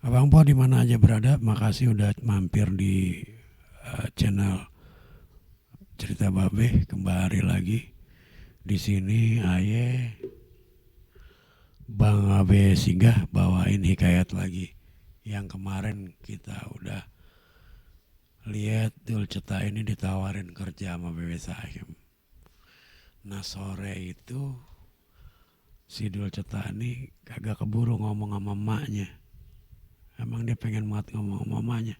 Abang Po di mana aja berada, makasih udah mampir di channel Cerita Babe. Kembali lagi di sini Aye Bang Abe singgah bawain hikayat lagi. Yang kemarin kita udah lihat Dul Ceta ini ditawarin kerja sama Bebe Sahim. Nah sore itu si Dul Ceta ini kagak keburu ngomong sama emaknya. Emang dia pengen banget ngomong sama mamanya.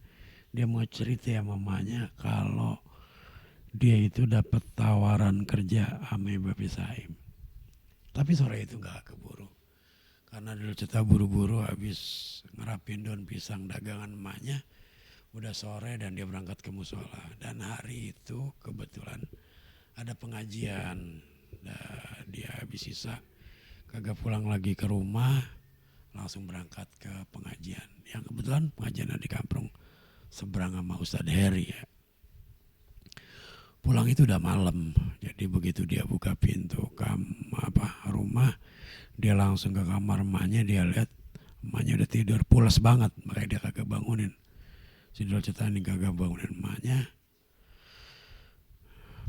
Dia mau cerita ya mamanya kalau dia itu dapat tawaran kerja sama Babe Saim. Tapi sore itu nggak keburu. Karena dulu cerita buru-buru habis ngerapin daun pisang dagangan emaknya. Udah sore dan dia berangkat ke musola. Dan hari itu kebetulan ada pengajian. Dia habis sisa kagak pulang lagi ke rumah. Langsung berangkat ke pengajian. Yang kebetulan pengajian di kampung seberang sama Ustadz Heri ya. Pulang itu udah malam, jadi begitu dia buka pintu rumah, dia langsung ke kamar emaknya, dia lihat emaknya udah tidur pules banget, makanya dia kagak bangunin. Si Dul Ceta ini kagak bangunin emaknya.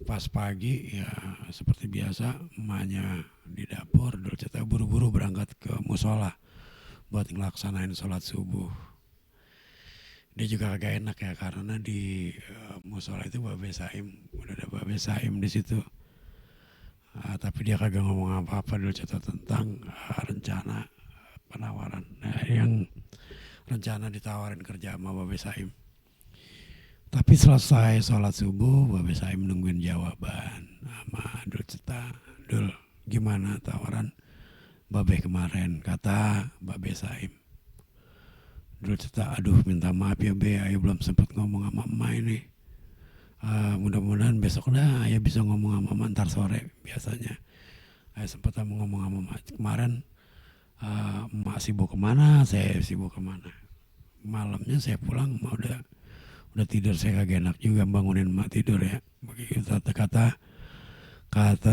Pas pagi ya seperti biasa emaknya di dapur, Dul Ceta buru-buru berangkat ke musola buat ngelaksanain sholat subuh. Dia juga agak enak ya karena di musola itu Babe Saim, udah ada Babe Saim di situ. Tapi dia kagak ngomong apa-apa dulu cerita tentang rencana penawaran. Nah, yang rencana ditawarin kerja sama Babe Saim. Tapi selesai sholat subuh, Babe Saim nungguin jawaban sama Dul Ceta. Dul, gimana tawaran Babe kemarin? Kata Babe Saim. Dul Ceta, aduh minta maaf ya Be, Ayo belum sempat ngomong sama emak ini. Mudah-mudahan besok dah Ayah bisa ngomong sama emak ntar sore. Biasanya Ayah sempat ngomong sama emak kemarin, emak sibuk kemana, saya sibuk kemana. Malamnya saya pulang emak udah tidur, saya kagak enak juga bangunin emak tidur ya. Begitu kata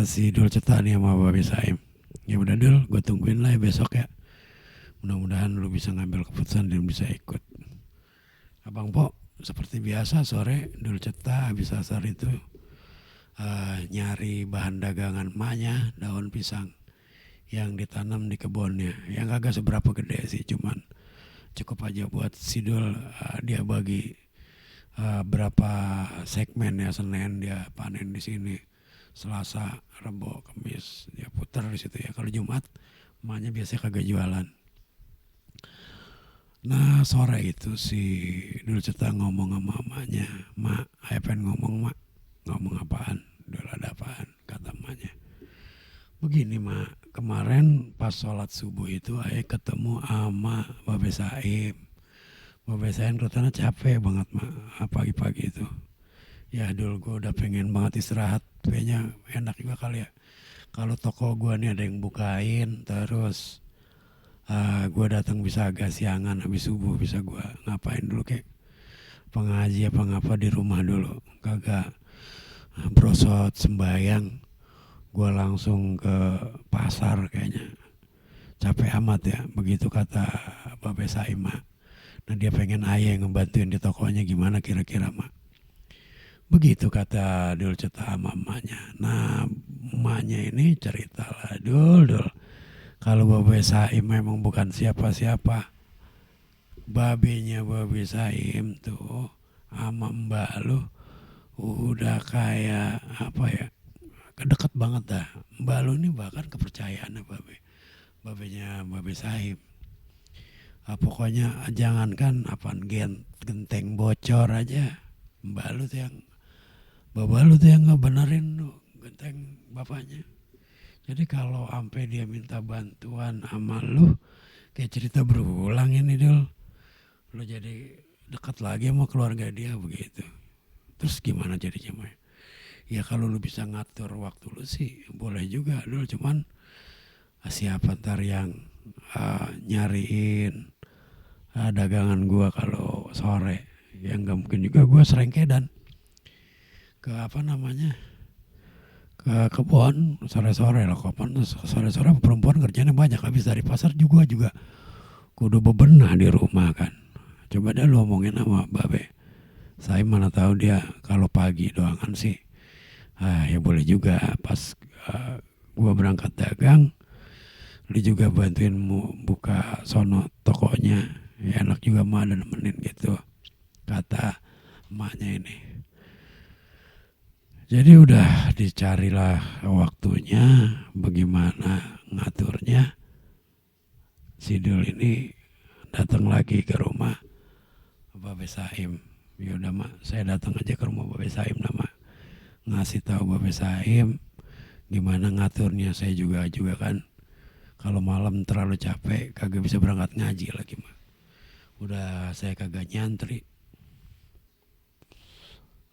si Dul Ceta nih sama Babe Saim, ya udah Dul, gue tungguin lah ya besok ya. Mudah-mudahan lu bisa ngambil keputusan dan bisa ikut. Abang Po seperti biasa sore Dul Ceta habis asar itu nyari bahan dagangan emaknya, daun pisang yang ditanam di kebunnya, yang kagak seberapa gede sih, cuman cukup aja buat si Dul. Dia bagi berapa segmen ya, Senin dia panen di sini, Selasa, Rebo, Kamis dia putar di situ ya. Kalau Jumat emaknya biasanya kagak jualan. Nah sore itu si Dul Ceta ngomong sama emaknya, Mak, Ayah pengen ngomong Mak. Ngomong apaan? Dul ada apaan? Kata emaknya. Begini Mak, kemarin pas sholat subuh itu Ayah ketemu sama Babe Saim. Babe Saim katanya capek banget Mak, pagi-pagi itu. Ya Dul, gue udah pengen banget istirahat, kayaknya enak juga kali ya. Kalau toko gue nih ada yang bukain, terus gue datang bisa agak siangan habis subuh, bisa gue ngapain dulu kayak pengaji apa ngapa di rumah dulu, kagak brosot sembayang, gue langsung ke pasar kayaknya capek amat ya. Begitu kata Babe Saim Mak. Nah dia pengen Ayah ngebantuin di tokonya, gimana kira-kira Mak. Begitu kata Dul Ceta sama emaknya. Nah emaknya ini cerita lah, Dul kalau Babe Saim memang bukan siapa-siapa. Babenya Babe Saim tuh sama mbak lu udah kayak apa ya, deket banget dah. Mbak lu ini bahkan kepercayaannya babenya Babe Saim. Pokoknya jangankan genteng bocor aja, mbak lu tuh yang bapak lu tuh yang ngebenerin lu genteng bapaknya. Jadi kalau sampai dia minta bantuan sama lu, kayak cerita berulang ini Dul. Lu jadi dekat lagi sama keluarga dia begitu. Terus gimana jadinya May? Ya kalau lu bisa ngatur waktu lu sih boleh juga Dul. Cuman siapa ntar yang nyariin dagangan gua kalau sore? Yang gak mungkin juga gua serengkedan ke ke kebun sore-sore lah. Kapan sore-sore perempuan kerjanya banyak, habis dari pasar juga kudu bebenah di rumah kan. Coba dah lu omongin sama Babe. Saya mana tahu dia kalau pagi doang kan sih. Ya boleh juga pas gua berangkat dagang, lu juga bantuin buka sono tokonya. Ya enak juga mah ada nemenin gitu. Kata emaknya ini. Jadi udah dicarilah waktunya bagaimana ngaturnya. Sidul ini datang lagi ke rumah Babe Saim. Ya udah mak, saya datang aja ke rumah Babe Saim nama ngasih tahu Babe Saim gimana ngaturnya. Saya juga kan kalau malam terlalu capek kagak bisa berangkat ngaji lagi mak. Udah saya kagak nyantri.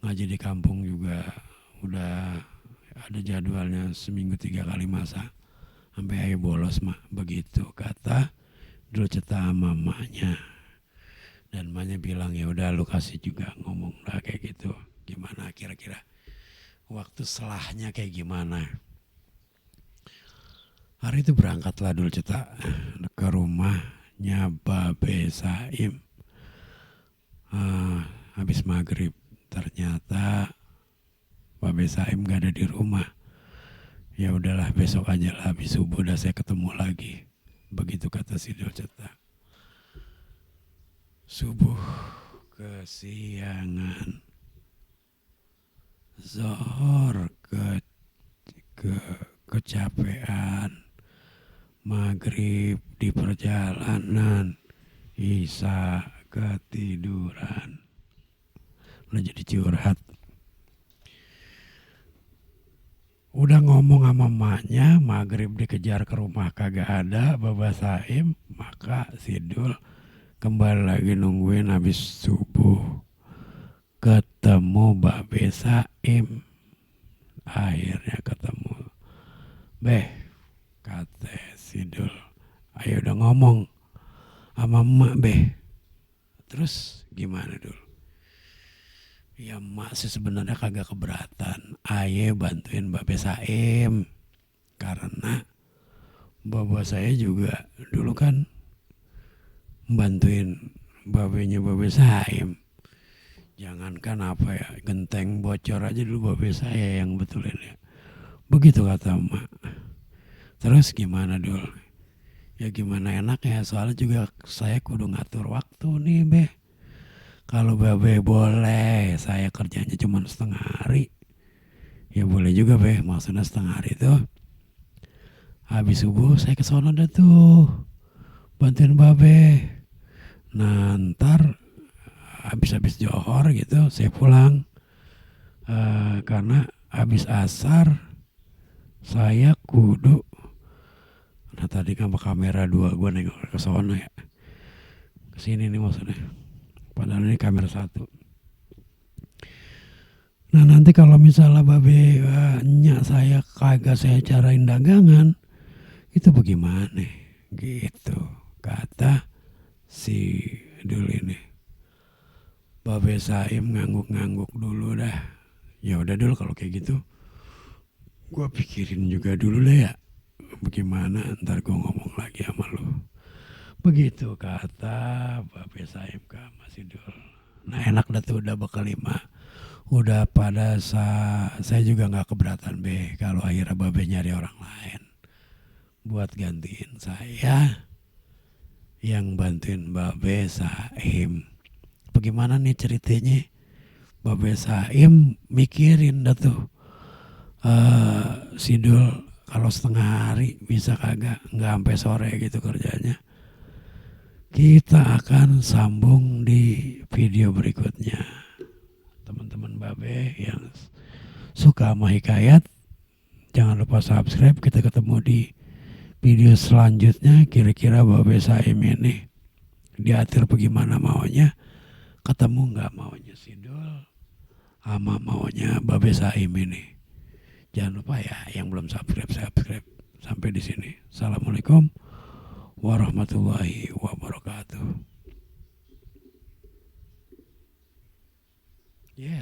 Ngaji di kampung juga udah ada jadwalnya seminggu 3 kali masa. Sampai ayo bolos mak. Begitu kata dulu cerita mamanya. Dan mamanya bilang ya udah lu kasih juga ngomong lah kayak gitu. Gimana kira-kira waktu selahnya kayak gimana. Hari itu berangkatlah dulu cerita ke rumahnya Babe Saim. Habis maghrib ternyata Babe Saim gak ada di rumah. Ya udahlah besok aja lah habis subuh udah saya ketemu lagi. Begitu kata si Dolceta. Subuh kesiangan, zohor kecapean, maghrib di perjalanan, isya ketiduran. Lo jadi curhat. Udah ngomong sama emaknya, maghrib dikejar ke rumah kagak ada Babe Saim, maka Sidul kembali lagi nungguin habis subuh. Ketemu Babe Saim. Akhirnya ketemu. Beh, kata Sidul, ayo udah ngomong sama emak beh. Terus gimana dulu? Ya emak sih sebenarnya kagak keberatan. Ayo bantuin Babe Saim. Karena bapak saya juga dulu kan bantuin babenya Babe Saim. Jangankan apa ya, genteng bocor aja dulu Babe saya yang betulin ya. Begitu kata emak. Terus gimana dulu? Ya gimana enaknya, soalnya juga saya kudu ngatur waktu nih beh. Kalau Babe boleh, saya kerjanya cuma setengah hari. Ya boleh juga beh, maksudnya setengah hari tuh. Habis subuh saya ke sono dah tuh. Bantuin Babe. Nah ntar habis johor gitu saya pulang. Karena habis asar saya kudu. Nah tadi kan kamera 2 gue nengok ke sono ya. Kesini nih maksudnya. Padahal ini kamera 1. Nah nanti kalau misalnya Babe nyak saya kagak saya carain dagangan, itu bagaimana? Gitu kata si dulu ini. Babe Saim ngangguk-ngangguk dulu dah. Ya udah dulu kalau kayak gitu, gue pikirin juga dulu deh ya. Bagaimana ntar gue ngomong lagi sama lu. Begitu kata Babe Saim ke Mas Sidul. Nah enak dah tuh udah bakal 5. Udah pada saya juga gak keberatan be kalau akhirnya Babe nyari orang lain buat gantiin saya yang bantuin Babe Saim. Bagaimana nih ceritanya? Babe Saim mikirin dah tuh Sidul kalau setengah hari bisa kagak, nggak sampai sore gitu kerjanya. Kita akan sambung di video berikutnya. Teman-teman Babe yang suka sama hikayat, jangan lupa subscribe. Kita ketemu di video selanjutnya. Kira-kira Babe Saim ini diatur bagaimana maunya, ketemu nggak maunya Sidul sama maunya Babe Saim ini. Jangan lupa ya yang belum subscribe. Sampai di sini. Assalamualaikum warahmatullahi wabarakatuh. Yes.